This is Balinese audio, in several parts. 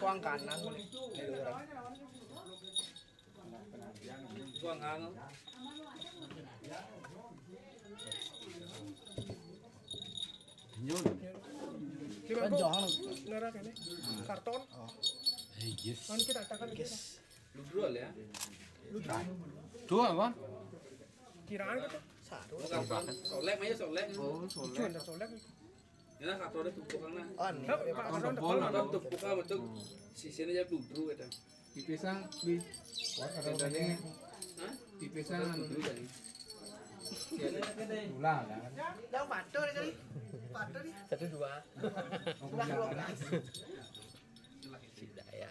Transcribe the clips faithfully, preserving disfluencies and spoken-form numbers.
Kuang kanan. Kuang kanan. Coba kan kok jangan. Ngarah ini. Karton. Oh. Eh, yes. Mana kita katakan, yes. Ludrol ya. Ludrol. Tuh apa? Kiraan gitu. Satu. Solek, ayo solek. Oh, solek. Cuman ada solek. Ya, karton ada tumpuk kan. Oh, ini. Karton tebal, karton tebal. Karton tumpuk kan betul. Sisine ya ludrol gitu. Pipisan di. Wah, ada. Hah? Pipisan dulu tadi. Ulang kan. Jauh patuh dari tadi. Patuh nih. Satu dua. Ulang dua belas. Tidak ya.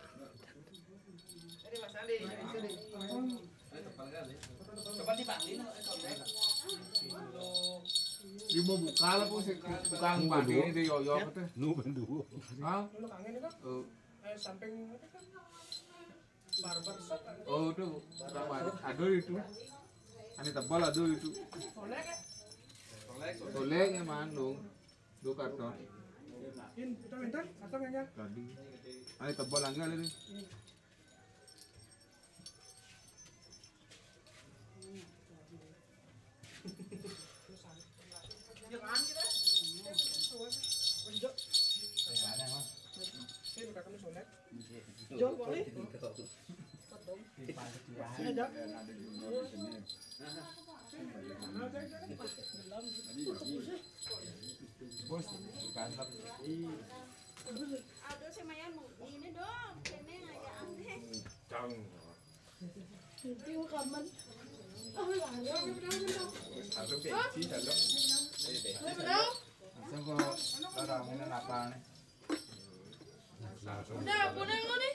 Ini Mas Andi, ini sini. Coba dipanggil. Di mau buka lah, Bu, sih. Buka yang pagi ini di yoyo apa tuh? Nu bendu. Hah? Oh. Eh, samping apa kan? Barber shop kan? Oh, itu apa? Ada itu. Ini tebal ada itu. Solek ya? Solek, solek. Solek yang mana dong? Dua karton. In, kita minta, atau nggak? Tadi. Ini tebal lagi ada nih. Aduh, si Mayan mau ini dong, kene aja aneh. Cang. Nanti rekaman. Oh, ya, ya, ya, ya. Satu keci, satu. Langsung ke orang ini apa nih? Udah, boleh lu nih.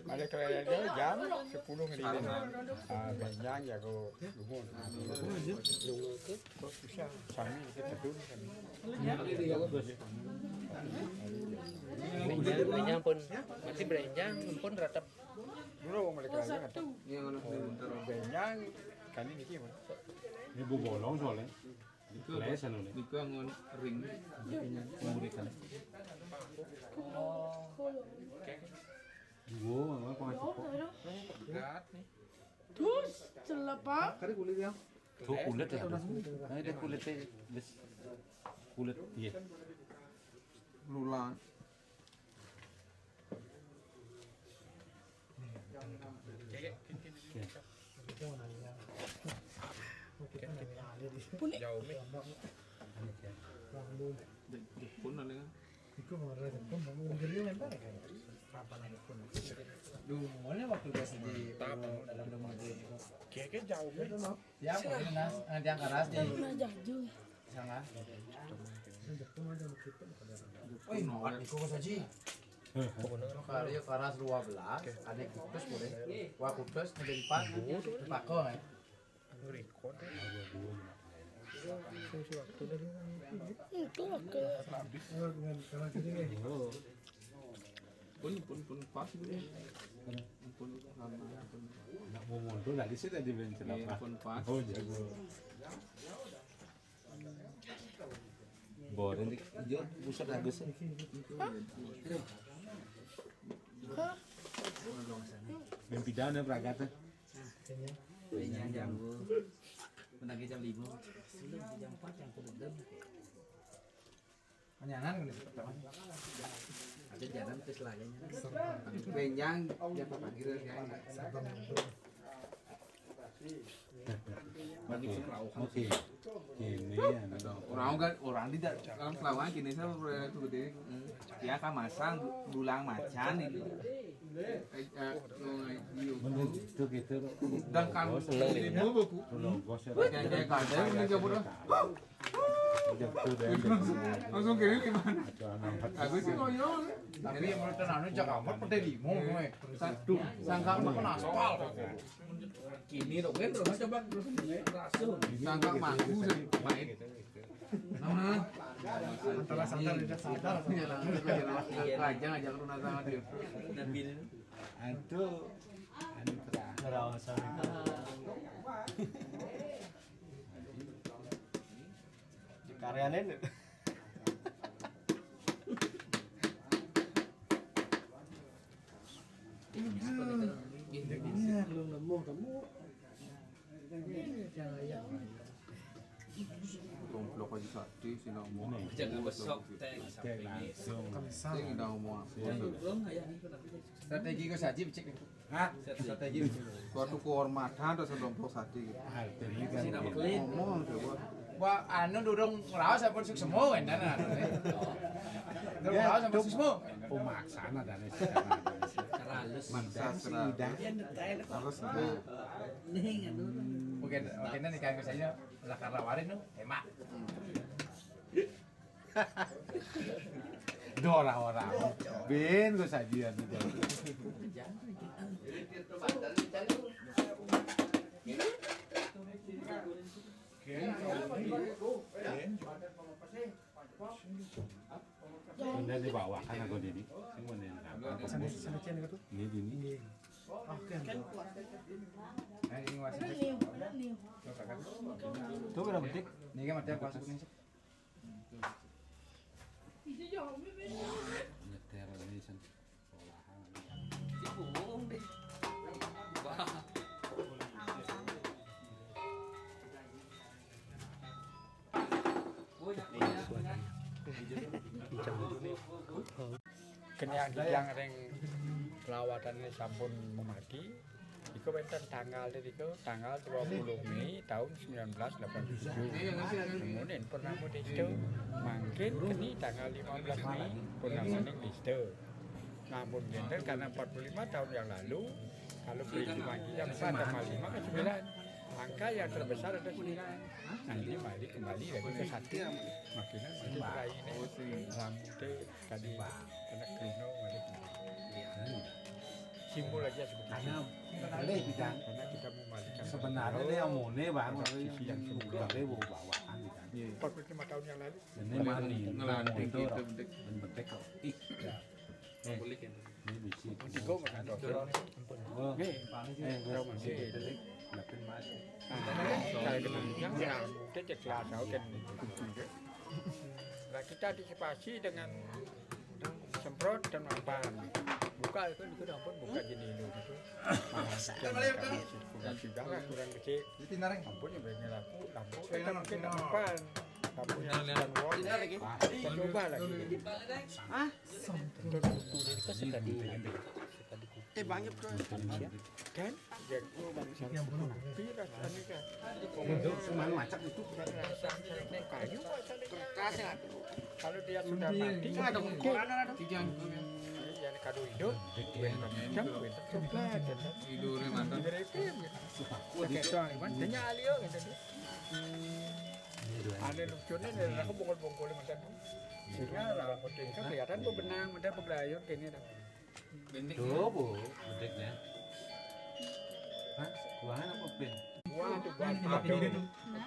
Ada kelelenya jam sepuluh ini. Ah, benjang ya, go. Sami kita dulu kan. Berenjang pun, masih berenjang pun ratap. Dulu wong mereka lagi kan. Iya, ngono. Berenjang kali ini gimana? Ini bu bolong soalnya. Niku les anu nih. Niku angon ring. Memberikan. Wow, apa cepok? Berat nih. Terus celep, Pak. Kali kulit ya. Tuh kulit ya. Nah, itu kulitnya bes kulit iya. Lulang. Pun jauh nih. Pun ada kan? Iku mau ada pun mau jadi mental kan? Kapan ada pun? Duh, mana waktu gua sedih dalam rumah dia itu. Kayak jauh. Ya, pokoknya nas, eh, yang keras di. Pernah jajul. Sana. Oh, ini kukus aja. Karya keras dua belas, ada kukus boleh. Wah, kukus ada empat. Pakon ya. Record. Itu waktu. Pun, pun, pun pas gitu. Pun sama, pun. Nggak mau mundur dari sini tadi, Ben, kenapa? Pun pas. Oh, jago. Boring di ijo, buset, Agus. Ben pidana berangkat. Nah, kayaknya. Kayaknya jam, pun lagi jam lima. Sudah jam empat yang kudu. Manyangan kan itu pertama. Ada jalan terus lagi. Benjang, jam empat pagi terus ya. Oke. Ini ya. Orang kan, orang tidak dalam selawang gini, saya itu gede. Ya kan masang dulang macan itu. Eh, eh, oh, iya. Menurut itu gitu. Dan kan, ini mau buku. Jangan kayak kadang ini coba dah. Langsung kirim gimana? Aku sih ngoyo. Tapi yang menurut anu cak amat pede limo, eh. Satu. Sangka apa kan aspal. Kini dong kan terus coba terus ini rasul. Sangka mangku sih main. Nah, antara sadar tidak sadar. Iya, langsung ke lajang aja aku penasaran dia. Nabil. Anu, anu terakhir. Karyanya nih. Goblok aja sate sih, nak mau. Jangan besok, teh, sampai ini. Langsung. Sing udah ngomong apa? Strategi kok saji becek. Hah? Strategi. Suatu kehormatan terus domplok sate gitu. Ah, itu kan. Ngomong coba. Wah, anu durung raos apa suksema kan, nah. Durung raos apa suksema. Pemaksaan ada nih. Cara halus. Mantap, sih, dah. Harus, nah. Nih, anu. Mungkin, mungkin nanti kayak misalnya lah karena warin tuh, emak. Dora ora. Ben gue sajian itu. Ini di bawah kan aku ini. Semua nih. Sana, sana, sana, sana, gitu. Ini, ini. Oke. Nah, ini wasit. Tuh berapa detik? Ini kan mati aku masuk nih. Nyetir ini sen-, sekolahan. Dibuang deh. Wah. Banyak, banyak, banyak. Kene yang ring lawatane sampun memati. Iku wonten tanggal niku, tanggal dua puluh Mei tahun sembilan belas delapan tujuh. Kemudian purnama desa mangkin keni tanggal lima belas Mei purnamaning desa. Namun genter karena empat puluh lima tahun yang lalu, kalau perhitungan kita empat tambah lima kan sembilan. Angka yang terbesar ada sembilan. Nah, ini balik kembali lagi ke satu. Makinan masih lain. Rambutnya tadi anak Bruno balik. Simbol aja seperti itu. Karena boleh bidang. Karena kita mau balik. Sebenarnya dia mau nih, Bang, sisi yang sebenarnya mau bawaan, bidang. Iya. Empat puluh lima tahun yang lalu. Ini mani, ngelanting gitu, betik. Dan betik kok. Ih, ya. Eh, boleh kan? Ini bisi. Tiga makan. Oh, nggih. Eh, nggih. Makan, Mas. Ah, saya ketemu yang rambutnya cek kelas, aku kan. Nah, kita antisipasi dengan semprot dan mampan. Buka itu, itu ampun, buka gini dulu gitu. Nah, kita buka sudah lah, kurang kecil. Ampun, ya, ini lampu, lampu kita mungkin mampan. Lampu yang sedang wall. Kita coba lagi. Hah? Betul, betul. Itu sudah di, sudah di. Eh, Bang, ya, betul. Kan? Ya, gua baru satu kopi rasanya kan. Itu kopi. Itu cuma macam itu. Rasa kayu rasanya. Kertas ya. Kalau dia sudah mati, ada koran ada. Iya, kalau hidup, hidup coba. Hidup mantan. Dari tim gitu. Pakai soal, Iwan. Tanya Alio gitu. Ada lucunya dari aku bongkol-bongkol mantan. Sehingga lah, penting kan kelihatan tuh benang, udah peglayur kayaknya dah. Tuh, Bu, bedeknya. Hah? Buangan apa, Ben? Buangan tuh, buangan.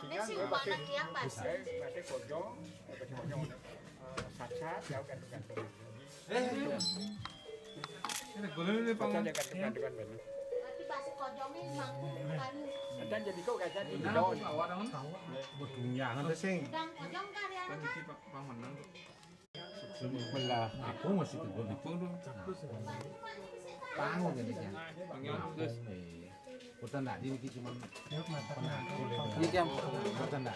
Ini sih buangan tiang, Mas. Masih kojong, masih kojong. Eh, saksat, ya, gantung-gantung. Eh, ini boleh nih, Pak. Gantung-gantungan, Ben. Berarti basi kojongnya mangkuk, bukan? Dan jadi kok gak jadi. Nah, daun. Bawa daun. Bedunya, nanti sing. Udang kojong kan, ya, kan? Belah, aku masih tegur di pun. Bangun ya, ya. Bangun, terus. Boten ndak niki cuman pengatur. Iki yang boten ndak.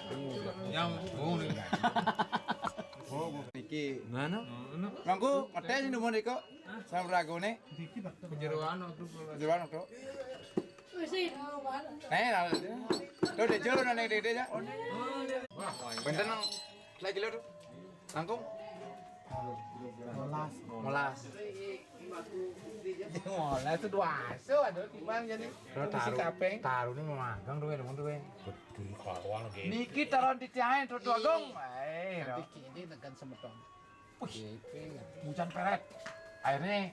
Yang bohong nih. Oh, niki. Mana? Mangku, ngetes ini mau niko. Sama ragone. Kejeroan waktu. Kejeroan waktu. Eh, lalu. Tuh, dia jero nang dia, dia, ya. Wah, bener nang. Lagi lo tuh. Langkung? Molas. Molas. Molas itu dua aso, aduh, gimana jadi? Kalau taruh, taruh ini mau magang tuh, teman tuh. Betul, kawan lagi. Niki taruh di tiang terus dua gong. Eh, nanti kini tekan semeton. Wih, hujan peret. Akhirnya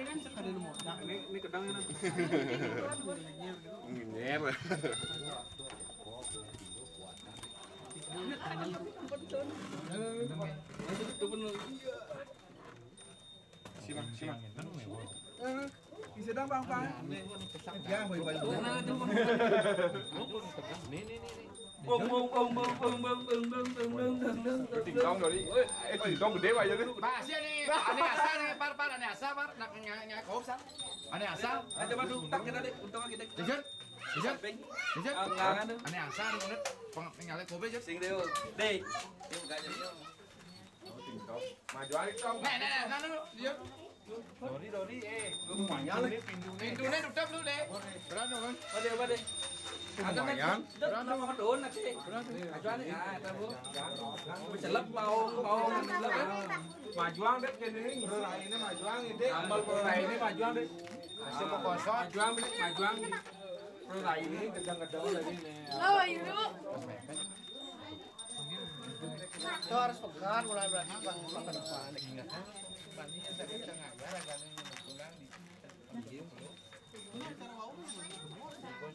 Ini ini kedang ini. Nyer. Sini, sini. Bisa dong, Bang, Bang. Ya, baik-baik. Nih, nih, nih, nih. Bung, bung, bung, bung, bung, bung, bung, bung, bung, bung, bung, bung, bung. Dong, Dori. Eh, eh, dong gede aja tuh. Nah, sini nih. Ane asa nih, par, par, ane asa, par. Nak nyai, nyai kau sa. Ane asa. Aja mah tuh, tak kita deh, untung lagi deh. Dijat. Dijat. Dijat. Ane asa nih, udah. Peng, nyale kobe, Jat. Sing deh, deh. Ini bukannya dia. Maju aja dong. Nih, nih, nih, nah, dulu, dia. Dori, Dori, eh. Lumayan. Pintunya, pintunya. Pintunya tutup dulu deh. Berani kan? Pada, pada. Lumayan. Udah, udah mau doon nanti. Maju aja, ya, kita, Bu. Celep, mau, mau, celep, ya. Majuang deh, gini. Ini majuang, ini. Amal ini majuang deh. Hasil kosong. Majuang deh, majuang. Ini gedang-gedang lagi nih. Oh, itu. Itu harus pegang, mulai berarti pegang, pegang ke depan. Ingat, kan? Tadinya saya bisa ngajar, agaknya pulang di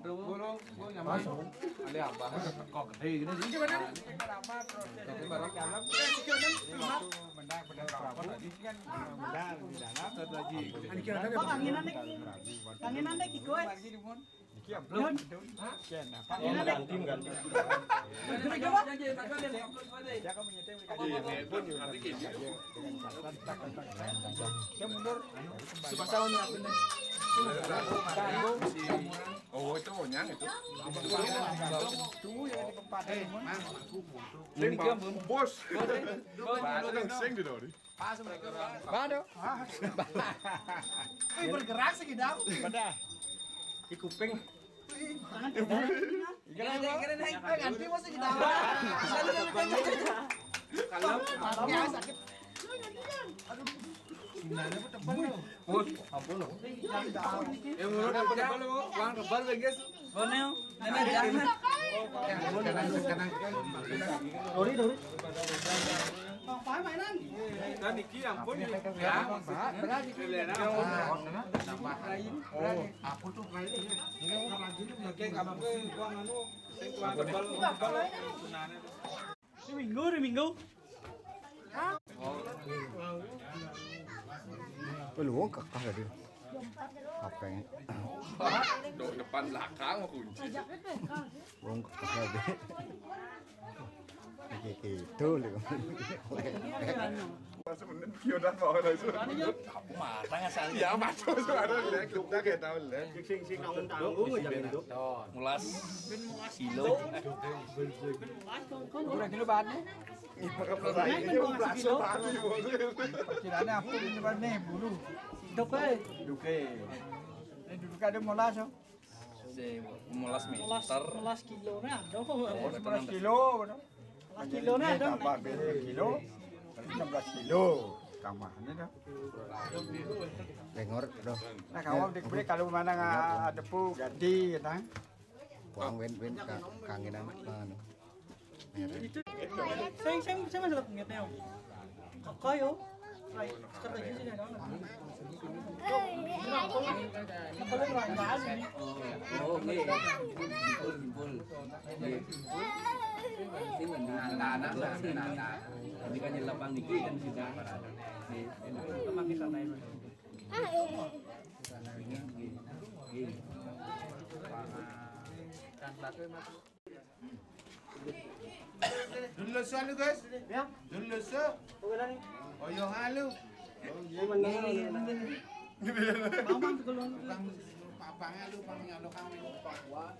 Monto. Gua lo, gua nyaman. Ada apa? Kok gede gini sih? Ini barang. Tapi barang dalam. Ini waktu benar, benar berapa tadi? Kan benar di dalam. Satu lagi. Anginannya, anginannya, Kiko, eh. Lagi di Mon. Iki amplop. Hah? Ganti, ganti. Coba. Dia kamu nyetir. Iya, iya, berarti kayak gitu. Dia mundur. Coba tahun ya, bener. Oh, itu nyang itu. Tunggu ya di tempat. Eh, Mas. Ini kan, Bos. Bos, eh. Bos, eh. Sing di dori. Waduh. Wih, bergerak sih, Gidang. Pada. Di kuping. Wih, jangan, jangan. Jangan, jangan, jangan. Eh, ganti masih, Gidang. Kalau biasa sakit. Aduh. Gimana, Bu, tebal, Bu? Bos, ampun, loh. Yang menurut tebal, Bu. Uang tebal, guys. Borneo, nenek jangan. Dori, Dori. Bang, Pak, mainan. Dan iki ampun ya. Ya, maksudnya. Berat iki. Tambah. Oh, aku tuh kali ini. Ini lagi nih, kayak kamu tuh uang anu, sing tuan tebal, tebal. Gunanya. Hari Minggu, hari Minggu. Wah, lu wong kekeh tadi. Apa yang Dok depan belakang mau kunci. Wong kekeh tadi. Iki itu lho. Masuk menit, ya udah, mau langsung. Aku matang asal. Ya, masuk suara, lihat, kita kayak tahu, lihat. Sing, sing tanggung-tanggung aja, Bendo. Mulas kilo. Berapa kilo bahannya? Ini belas kilo. Perkiraannya apa ini, Pak, nih, bulu? Duke. Duke. Ini dulu kan ada molas, oh. Si molas meter. Molas, molas kilo, nah, ada. Oh, sebelas kilo, benar. Sebelas kilo, nah, ada. Tambah beda kilo, berarti enam belas kilo. Tambah ini dah. Lengor, doh. Nah, kawan dikbeli kalau mana nggak ada pu ganti, gitu. Wong win-win ka-, kangenan, anu. Sing, sing, sing masuk ngene yo. Kok yo? Sekarang lagi sini dong. Oh, nggih. Kumpul, kumpul. Nggih. Sing, nah, nah, nah, nah, nah. Ini kan lapang niki kan sudah. Nggih. Kita pakai sana ini. Nggih, nggih. Nggih. Dulu selalu, Gus. Ya. Dulu se. Oke, dah nih. Oyo halu. Ini mana? Mamang tuh kalau Bang, Bang halu, Bang, ya, lo kami. Wah.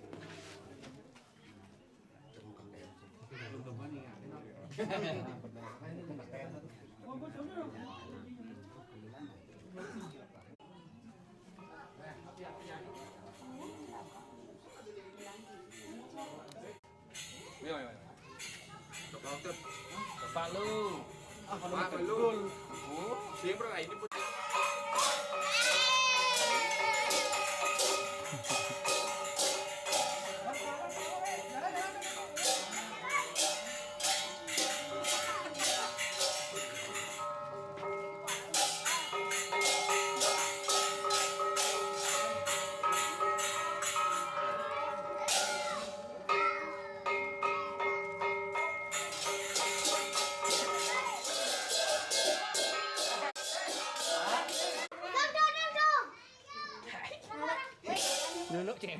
Ayo, ayo, ayo. Coba lu. Ah, kalau betul. Oh, siempre lah ini.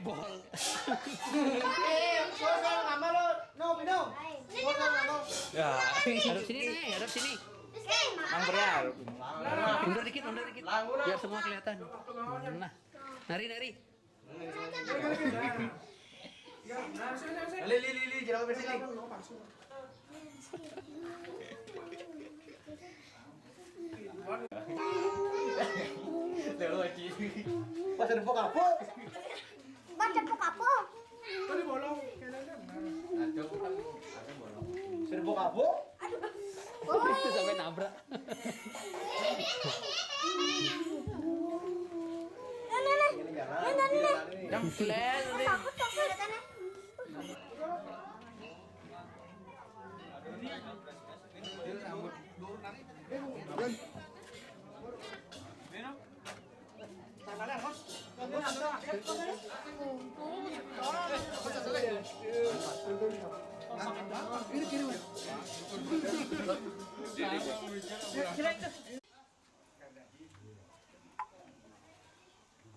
Bol. Eh, sosok sama lo. No, no. Sosok sama lo. Ya. Hadap sini, Nay, hadap sini. Nang benar. Mundur dikit, mundur dikit. Biar semua kelihatan. Nah. Nari, nari. Li, li, li, li, jangan ke sini. Pas ada buka apa? Baca buka apa? Tadi bolong. Ada bukan? Ada bolong. Sudah buka apa? Itu sampai nabrak. Ini jalan. Ini jalan. Yang flash. Takut, takut.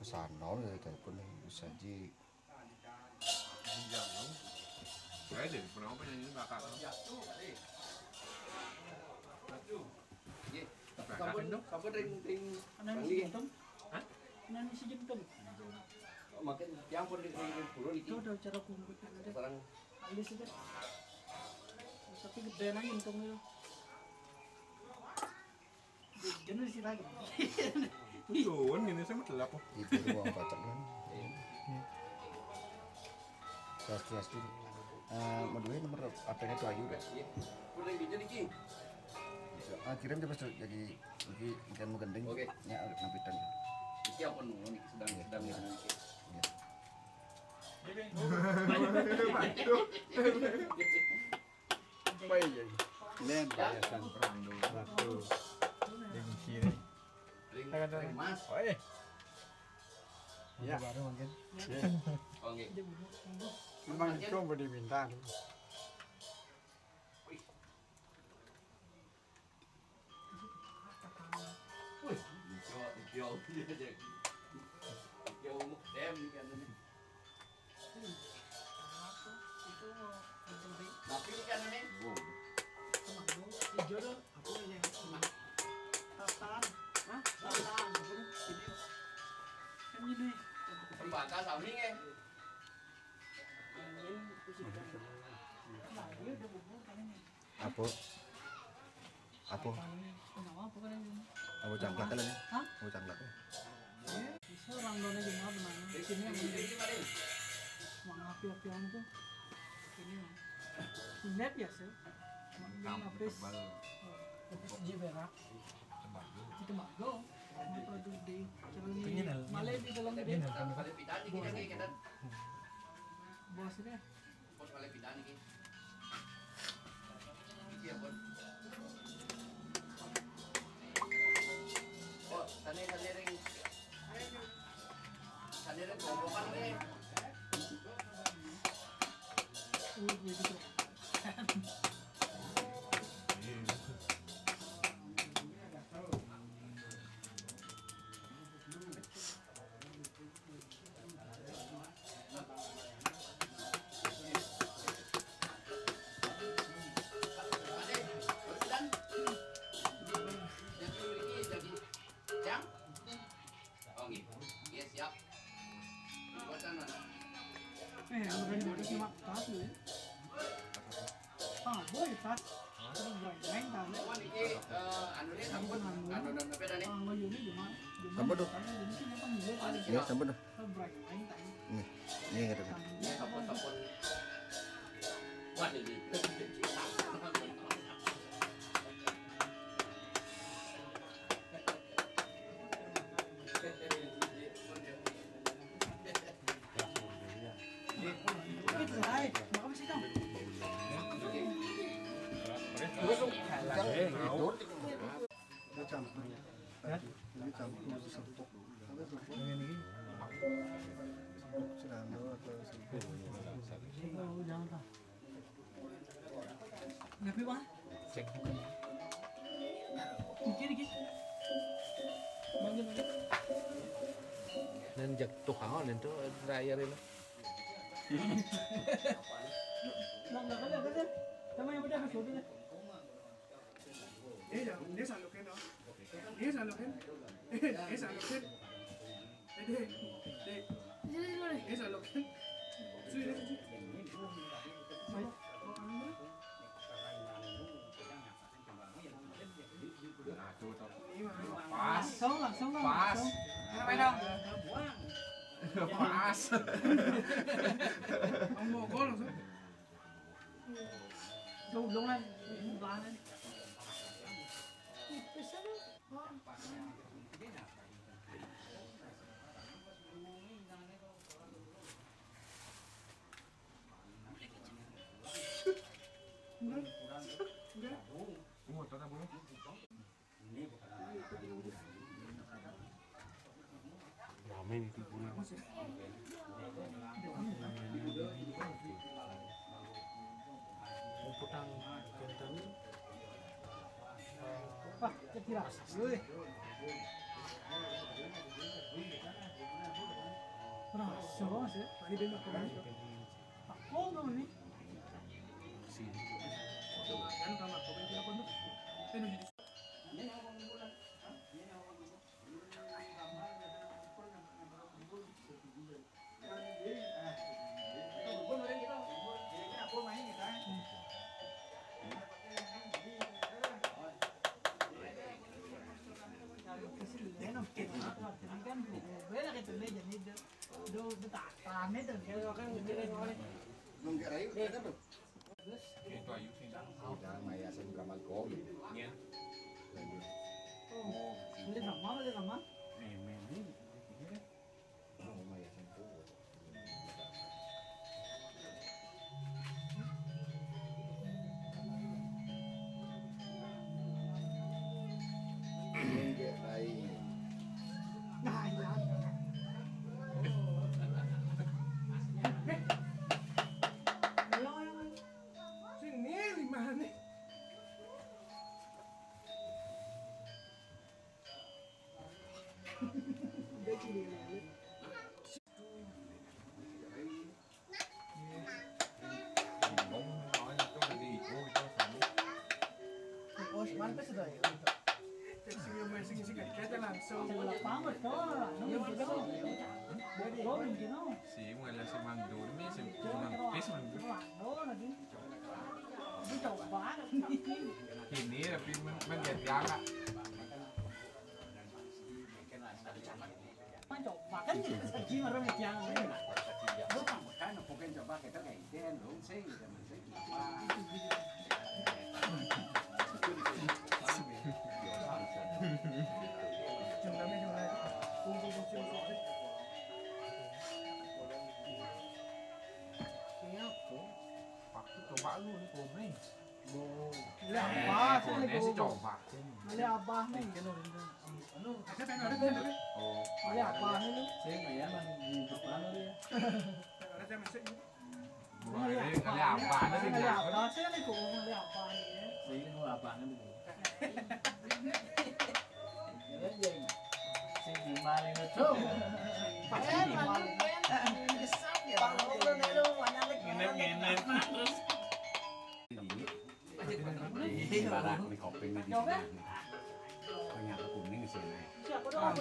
Kesana ya telepon nih, bisa ji. Saya jadi pernah apa nyanyi kakak? Sampun, sampun ring, ring. Anak si Jentung. Hah? Anak si Jentung. Makin yang pun ring, ring, ring, puluh iki. Itu ada acara kumpul ada. Sekarang alis itu. Tapi gede nang Jentung itu. Jenuh sih lagi. Tuan gini saya mau telah apa? Itu ruang batak kan. Swastiastu. Eh, mau duit nomor H P-nya tuh Ayu deh. Kurang gitu niki. Ah, kirim terus tuh jadi jadi ikan mau gending. Oke. Ya, ada nampitan. Iki apa nunggu nih sedang sedang nih. Iya. Apa iya? Lem biasa. Satu. Yang kiri. Ring, ring mas. Oh, eh. Ya. Baru mungkin. Oke. Memang itu mau diminta. Wih. Wih, hijau, hijau, hijau, hijau, dem, ikan ini. Itu mau dicuri. Tapi ikan ini. Hijau dong. Apa ini? Tatan. Hah? Tatan. Ini. Pembatas kami ya. Ini. Nah, dia udah bubur kan ini. Apa? Apa? Apa cangklak kalian? Hah? Apa cangklak? Bisa orang dona cuma benar. Di sini yang penting. Mang api-apian tuh. Ini. Net ya sih. Ini habis. Habis jiberak. Itu mago. Ini produk di Ceruni. Malah di dalam gede. Bos deh. Bos oleh pindahan iki. Iki ya, Bos. Oh, tadi tadi ring. Tadi ring rombongan ini. Eh, udah dikasih makan tuh ya. Ah, boleh tas. Terus goreng tas. Oh, niki, eh, anu nih, sampun. Anu, anu, anu, apa tadi? Ah, nggak, ini cuma, cuma sampun tuh. Karena ini sih apa, nggak tahu. Iya, sampun tuh. Kan goreng tas. Nih, nih, gitu. Sampun, sampun. Wah, ini. Cek. Dikit, dikit. Manggil, manggil. Dan jak tukang, dan tuh terakhir ini. Lang, lang, lang, lang. Tama yung pwede, mas pwede na. Ella, esa lo que no. Esa lo que. Esa lo que. Esa lo que. Nah, tuh, tuh. Pas. Langsung, langsung, langsung. Pas. Pas. Ang mogol, langsung. Tulong lang. Tulungan. Ini bukan anak-anak yang muda. Ramen itu pula. Putang jantan. Wah, kecil. Wih. Rasa banget ya. Ini dia makan. Aku belum nih. Sini. Kan kalau aku kan apa tuh? Eh, Belum kayak rayu, kan tuh. Itu ayu sih. Udah, maya sen kamar kopi. Iya. Lanjut. Oh, ini sama, ini sama. Nih, nih, nih. Oh, maya sen tuh. Belum kayak rayu. Nah, iya. Sini, lima nih. Oh, pantas sudah ya. Sing, sing, sing, sing, kita langsung. Sing lapang, betul. Iya, betul. Betul, gitu. Sing, wala si Mang Doni, si Mang Pis, Mang Doni. Betul banget. Ini, tapi men-, menjadi anak. Coba kan, jadi orang yang. Bukan, bukan, bukan, coba kita kayak itu, dong, sih, gitu, sih. Iya, kok. Waktu coba lu, ini komen. Boleh apa sih, boleh sih, coba. Boleh apa nih? Oh, boleh apa nih lu? Saya nggak ya, lagi di depan lu ya. Boleh, boleh apa sih? Boleh apa sih, nih, kok boleh apa nih ya? Saya ini mau apa nih? Sing dimaling itu. Nginep, nginep. Ini barang di koping di sini. Ternyata kuning di sini. Siapa tuh? Hah?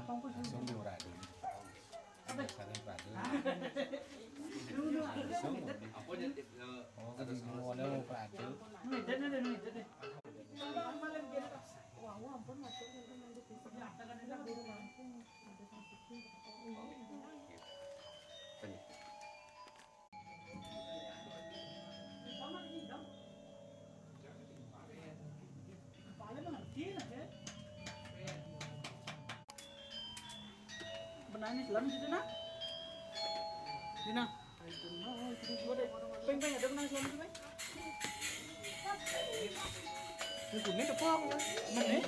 Langsung diuradin. Saling padu. Apa dia, eh, oh, ada sama modal padu. Benangis lagi situ, nak. Dina. Peng, peng, ada benangis lagi situ, peng. Ini kuning tepung, ya. Mana?